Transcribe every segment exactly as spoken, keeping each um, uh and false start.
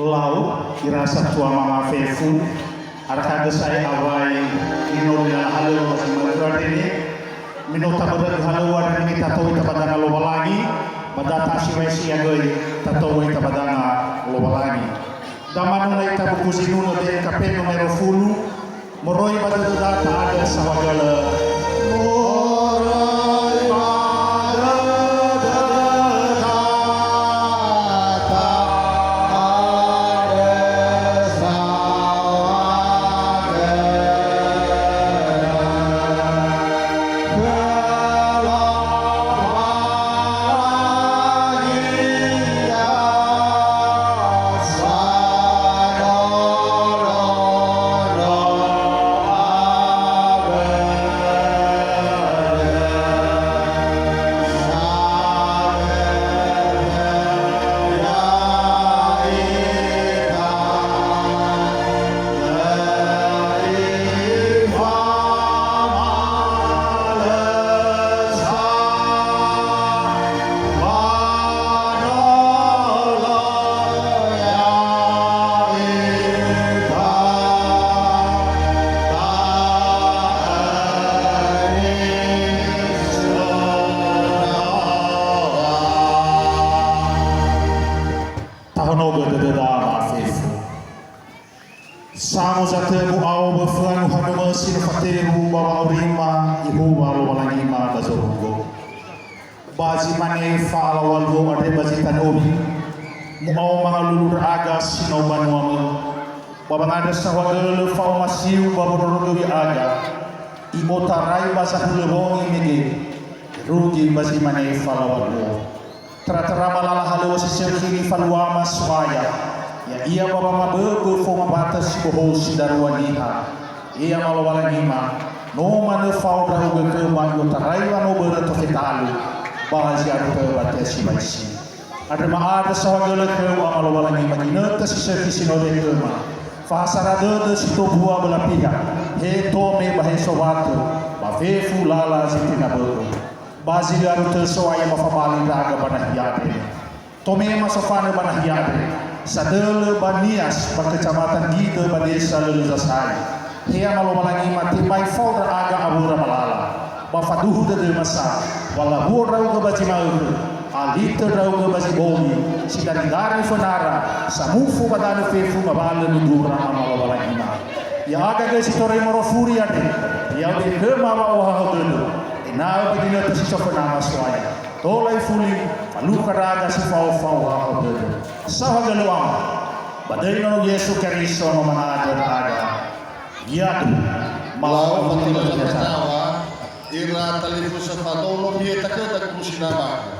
Lau, ira satua mama fefu, arakha gö sa'ae awai ino lila halöŵö ba zi ma'ökhö andre, me no tabörögö halöŵö andre, me tatoi tabadanga Lowalangi, ba da ta'asiwaisi ia göi tatoi tabadanga Lowalangi. Da manö na ita buku zinunö B K P nomero fulu, moroi ba dödöda ta'andrö saohagölö. Moroi ba dödöda ta'andrö saohagölö. Khö Lowalangi ia. Tahonogö dödöda ba fefu. Samu zatö mu'ao böföa nuha nomösi no fateru ba wa'aurima ihuwa Lowalangima ba zorugo. Ba zi mane fa'alaŵa luo andre ba zi tanowi, mu'ao mangalulu ndra'aga si no banuamö. Ba wangandrö saohagölö fa'omasiu ba wondrorogö ya'aga, i'otarai ba zahulö wongi mege, irugi ba zi mane fa'alaŵa luo. Tara-tara malala halöŵö si sökhi nifaluama So'aya, ya'ia ba wamaböbö faoma bata si bohou si darua niha. Ia ma Lowalangima, no manö fao ndra'ugö khöma i'otarai wanobörö to fetalö, ba zi andrö ba tea siwaisi. Andrö ma'andrö saohagölö khöu Ama Lowalangima ginötö si sökhi si no döi khöma. Fahasara dödö si tobua böla piha, he tome ba he sowatö, ba fefu lala zi tenga bö'ö. Ba zi lö aru tö So'aya ba fabali ndra'aga ba nahia andre. Tome ma sofanö ba nahia andre, sadölö ba Nias ba Kecamatan Gidö ba Desa Lölö Zasai. He Ama Lowalangima tebai fao ndra'aga awöra malala. Ba faduhu dödöma sa, wa lawuo ndra'ugö ba zi ma'ökhö, alitö ndra'ugö ba zi boli, si dari-dari fönara, samufu ba danö fefu ngawalö nundura Ama Lowalangima. Ya'aga göi si toröi morofuri andre, ya'ugö khöma wa'ohahau dödö, ena'ö ba ginötö si so fönama So'aya. Tola ifuli, falukha ndra'aga si fao-fao hahau dödö. Saohagölö Ama, ba döi Nono Yesu Keriso no mangandrö ndra'aga. Yadu, Lau ma'ohahau fatima dödö. Zakazawa, ira talifusö fadolo, bie taköda guru sinamaka.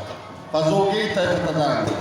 Fazoge ita ira tadanga.